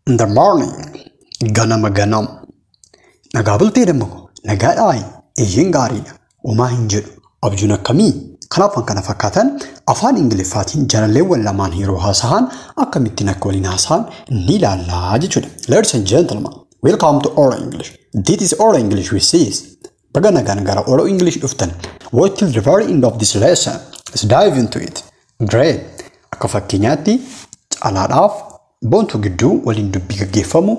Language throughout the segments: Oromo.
In the morning, ganama ganam. Nagaa bultee damma ko, nagaadhaayi, eeyyeen gaariidha, homaa hin jedhu, abjuun akkamii? Kanaaf kan kana fakkaatan afaan Ingiliffaatiin jaalalleewwan lamaan yeroo haasa'an akkamittiin akka waliin haasa'an ni ilaallaa jechuudha. Ladies and gentlemen, welcome to Oro English. This is Oro English with Sis. Baga nagaan gara Oro English dhuftan. Wait till the very end of this lesson. Let's dive into it. Great. Akka fakkeenyaatti Caalaadhaaf Boontuu gidduu waliin dubbii gaggeeffamu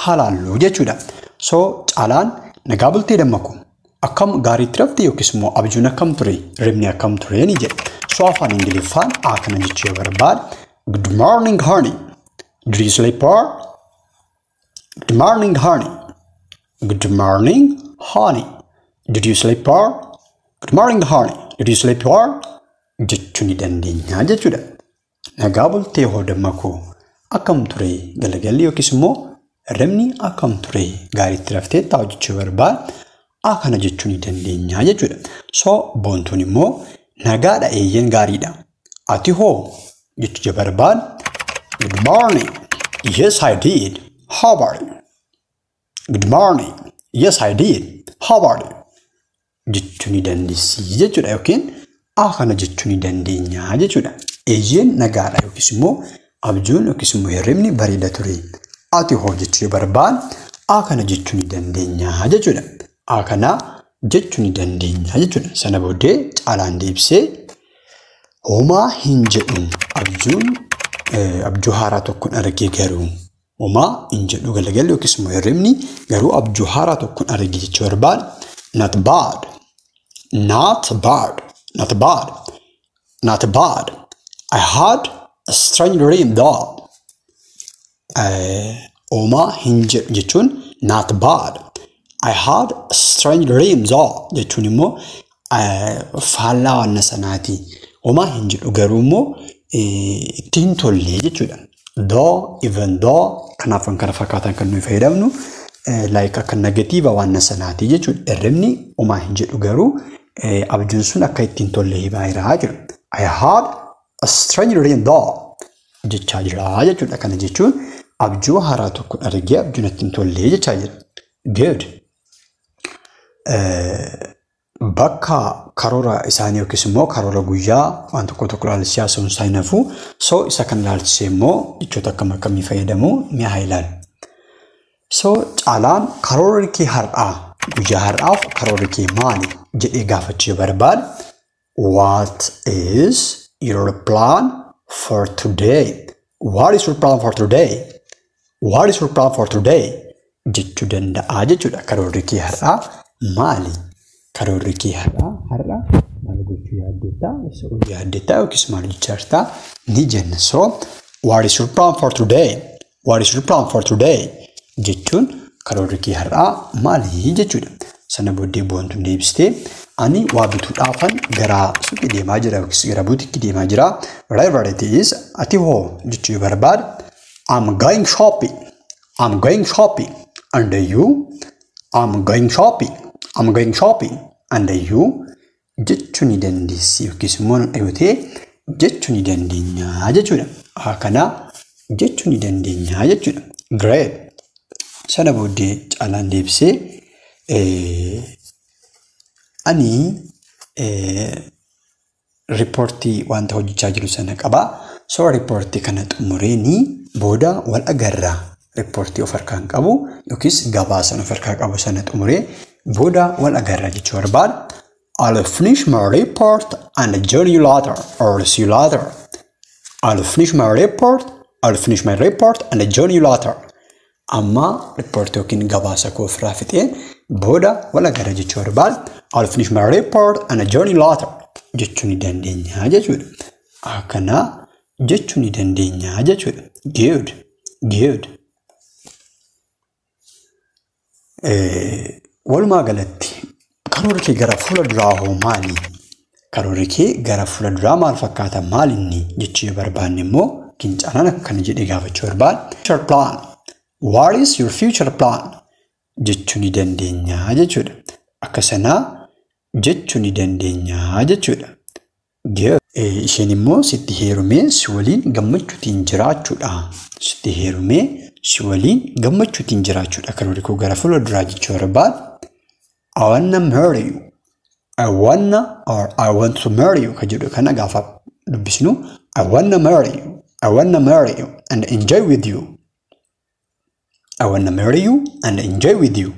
haa laallu jechuudha. So Caalaan nagaa bultee damma koo akkam gaariitti rafte yookiis immoo abjuun akkam ture ribni akkam ture ni jedha. So afaan Ingiliffaan A kana jechuu yoo barbaade good morning honey. Did you sleep well? Good morning honey. Good morning honey. Did you sleep well? Good morning honey. Did you sleep well? Jechuu ni dandeenya jechuudha. Nagaa bultee hoo damma koo akkam ture galagalli yookiis immoo hirribni akkam ture gaariitti raftee taa'u jechuu barbaade A kana jechuu ni dandeenya jechuudha. So Boontuun immoo nagaadha eeyyeen gaariidha. Ati hoo jechuu barbaade good morning. Yes I did. How about you? Good morning. Yes I did. How about you? Jechuu ni dandeessi jechuudha yookiin A kana jechuu ni dandeenya jechuudha. Eeyyeen nagaadha yookiis immoo abjuun yookiis immoo hirribni bareeda ture. Ati hoo jechuu yoo barbaanne A kana jechuu ni dandeenya jechuudha. A kana jechuu ni dandeenya jechuudha. Sana booddee Caalaan deebisee homaa hin jedhu abjuun abjuu haaraa tokkoon argee garuu homaa hin jedhu galagalli yookiis immoo hirribni garuu abjuu haaraa tokkoon argee jechuu barbaade not bad not bad not bad not bad I had a strange dream though. Homaa hin jedhu jechuun not bad. I had a strange dream though jechuun immoo faallaa wanna sanaati. Homaa hin jedhu garuu immoo itti hin tolle jechuudha. Though, even though kanaaf kan kana fakkaatan kan nuyi fayyadamnu like akka negatiiva wanna sanaati jechuudha. Hirribni homaa hin jedhu garuu abjuun sun akka itti hin tolle himaa jira jechuudha. I had a strange dream though jechaa jira jechuudha. Kana jechuun abjuu haaraa tokko argee abjuun itti hin tolle jechaa jira. Good. Bakka karoora isaanii yookiis immoo karoora guyyaa waan tokko tokko ilaalchisee haasa'uun isaa hin hafu. So isa kana ilaalchisee immoo jechoota akkam akkamii fayyadamu mee haa ilaallu. So Caalaan karoorri kee har'aa guyyaa har'aaf karoorri kee maali jedhee gaafachuu yoo barbaade what is your plan for today? What is your plan for today? What is your plan for today? Jechuu danda'a jechuudha. Karoorri kee har'aa maali? Karoorri kee har'aa har'a maal gochuu yaaddeetta? Eessa ooluu yaaddeetta? Yookiis maal jechaa jirta? Ni jenna. So what is your plan for today? What is your plan for today? Jechuun karoorri kee har'aa maali jechuudha. Sana booddee Boontuun deebistee ani waa bituudhaafan gara suuqii deemaa jira yookiis gara buutikii deemaa jira. Whatever it is, ati hoo jechuu yoo barbaade I'm going shopping. I'm going shopping. And you? I'm going shopping. I'm going shopping. And you? Jechuu ni dandeessi yookiis immoo nu dhayotee jechuu ni dandeenya jechuudha. Kana jechuu ni dandeenya jechuudha. Great. Sana booddee Caalaan deebisee ani riippoortii wanta hojjechaa jiru sana qaba. So riippoortii kana xumureeni booda wal agarra. Riippoortii of harkaa qabu yookiis gabaasa of harkaa qabu sana xumuree booda wal agarra jechuu barbaada. I'll finish my report and join you later or see you later. I'll finish my report, I'll finish my report and join you later. Amma riippoortii yookiin gabaasa koo ofirraa fixeen booda wal agarra jechuu barbaada. I'll finish my report and join you later jechuu ni dandeenya jechuudha. Akkana jechuu ni dandeenya jechuudha. Good, good. Walumaa galatti karoorri kee gara fuula duraa hoo maali? Karoorri kee gara fuula duraa maal fakkaata? Maal inni jechuu yoo barbaanne immoo Kincaalaan akkana jedhee gaafachuu barbaada. Future plan. What is your future plan? Jechuu ni dandeenya jechuudha. Akka sanaa jechuu ni dandeenya jechuudha. Isheen immoo sitti heerumee si waliin gammachuutiin jiraachuudha. Sitti heerumee si waliin gammachuutiin jiraachuudha. Karoorri koo gara fuula duraa jechuu barbaadu. I wanna marry you. I wanna or I want to marry you kan jedhu kana gaafa dubbisnu I wanna marry you. I wanna marry you and enjoy with you. I wanna marry you and enjoy with you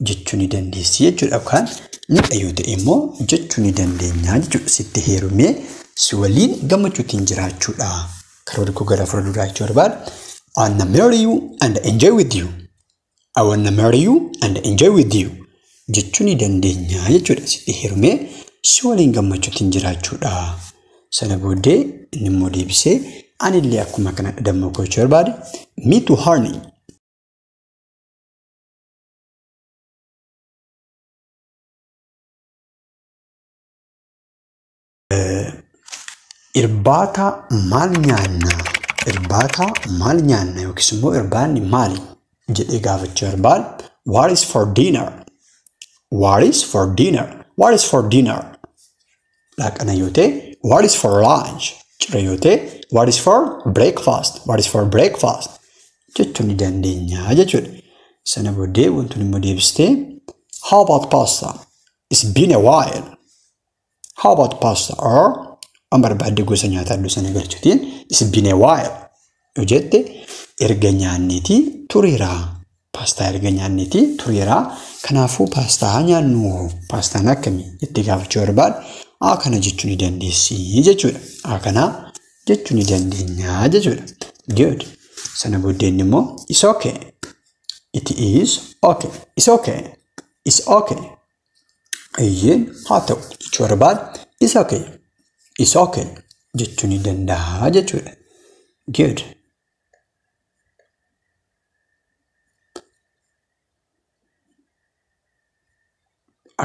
jechuu ni dandeessi jechuudha. Yookaan miidha yoo ta'e immoo jechuu ni dandeenya jechuudha. Sitti heerumee si waliin gammachuutiin jiraachuudha. Karoorri koo gara fuula duraa jechuu barbaadu. I wanna marry you and enjoy with you. I wanna marry you and enjoy with you jechuu ni dandeenya jechuudha. Sitti heerumee si waliin gammachuutiin jiraachuudha. Sana booddee inni immoo deebisee anillee akkuma kana damma koo jechuu barbaade. Me too honey. Irbaata maal nyaanna? Irbaata maal nyaanna yookiis immoo irbaanni maali jedhee gaafachuu barbaadu. What is for dinner? What is for dinner? What is for dinner? Laaqana yoo ta'e what is for lunch? Ciree yoo ta'e what is for breakfast? What is for breakfast? Jechuu ni dandeenya jechuudha. Sana booddee wanti immoo deebistee how about pasta? It's been a while. How about pasta? Or waan barbaadde gosa nyaataa iddoo sana galchuutiin it's been a while yoo jette erga nyaanneetii tureera. Paastaa erga nyaanneetii tureera. Kanaafuu paastaa nyaannu paastaan akkamii jettee gaafachuu barbaadu haa kana jechuu ni dandeessi jechuudha. Haa kana jechuu ni dandeenya jechuudha. Good. Sana booddee inni immoo it's okay. It is okay. It's okay. It's okay. Eeyyeen haa ta'u jechuu barbaadu it's okay. It's okay jechuu ni danda'a jechuudha. Good.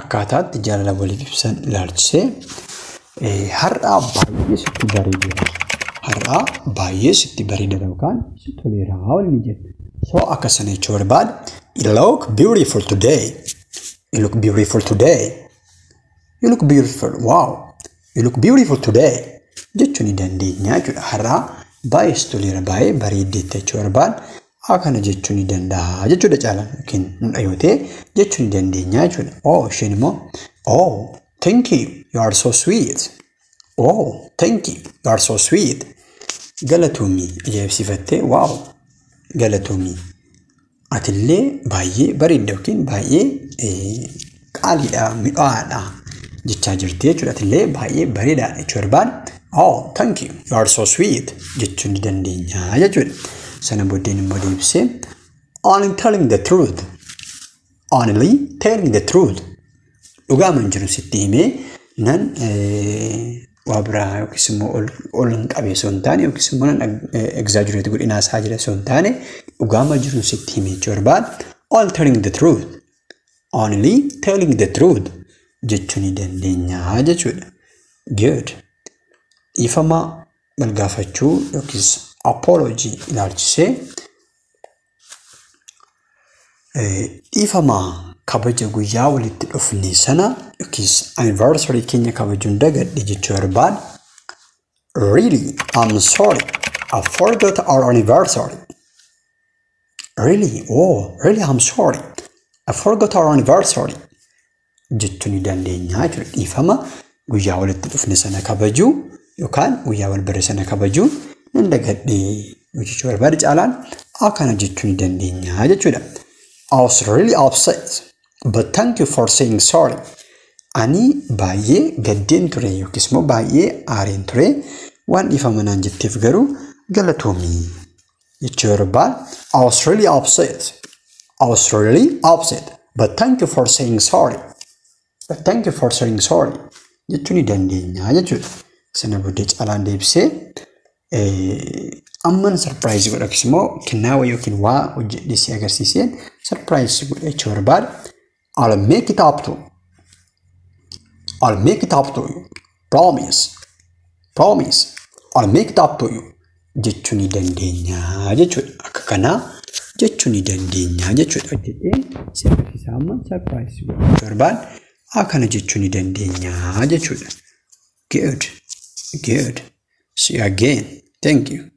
Akkaataatti jaalala waliif ibsan ilaalchisee har'aa baay'ee sitti bareedeera. Har'aa baay'ee sitti bareedeera yookaan sitti toleera waliin jenna. So akka sana jechuu barbaadu you look beautiful today. You look beautiful today. You look beautiful. Wow. You look beautiful today jechuu ni dandeenya jechuudha. Har'aa baay'ee sitti toleera baay'ee bareeddeetta jechuu barbaadu akkana jechuu ni danda'a jechuudha caalaan yookiin nudha yoo ta'e jechuu ni dandeenya jechuudha. Oh isheen immoo oh thank you you are so sweet. Oh thank you you are so sweet. Galatoomii ajaa'ibsiifattee wow galatoomii atillee baay'ee bareedda yookiin baay'ee qaaliidha miidhagaadha jechaa jirti jechuudha. Atillee baay'ee bareedaadha jechuu barbaadu oh thank you you are so sweet jechuu ni dandeenya jechuudha. Sana booddeen immoo deebisee only telling the truth. Only telling the truth. Dhugaaman jiru sitti himee nan waa biraa yookiis immoo ol hin qabee osoo hin taane yookiis immoo nan exaggerate godhinaa isaa jira osoo hin taane dhugaama jiru sitti himee jechuu barbaadu only telling the truth. Only telling the truth jechuu ni dandeenya jechuudha. Good. Dhiifama wal gaafachuu yookiis apology ilaalchisee dhiifama kabaja guyyaa walitti dhufne sana yookiis anniversary keenya kabajuun dagadhe jechuu barbaadu. Really, I'm sorry. I forgot our anniversary. Really, oh, really, I'm sorry. I forgot our anniversary. Jechuu ni dandeenya jechuudha. Dhiifama guyyaa walitti dhufne sana kabajuu yookaan guyyaa wal bare sana kabajuu nan dagadhe jechuu barbaadu caalaan akkana jechuu ni dandeenya jechuudha. I was really upset, but thank you for saying sorry. Ani baay'ee gaddeen ture yookiis immoo baay'ee aareen ture waan dhiifama naan jetteef garuu galatoomii jechuu barbaadu. I was really upset. I was really upset, but thank you for saying sorry. But thank you for saying sorry jechuu ni dandeenya jechuudha. Sana booddee caalaan deebisee amman surprise godha yookiis immoo kennaa wayii yookiin waa hojjedhee si agarsiiseen surprise godha jechuu barbaadu. I'll make it up to. I'll make it up to you. Promise. Promise. I'll make it up to you. Jechuu ni dandeenya jechuudha. Akka kanaa jechuu ni dandeenya jechuudha. Hojjedheen si agarsiisa amman surprise godha jechuu barbaadu. Akkana jechuu ni dandeenya jechuudha. Good. Good. See you again. Thank you.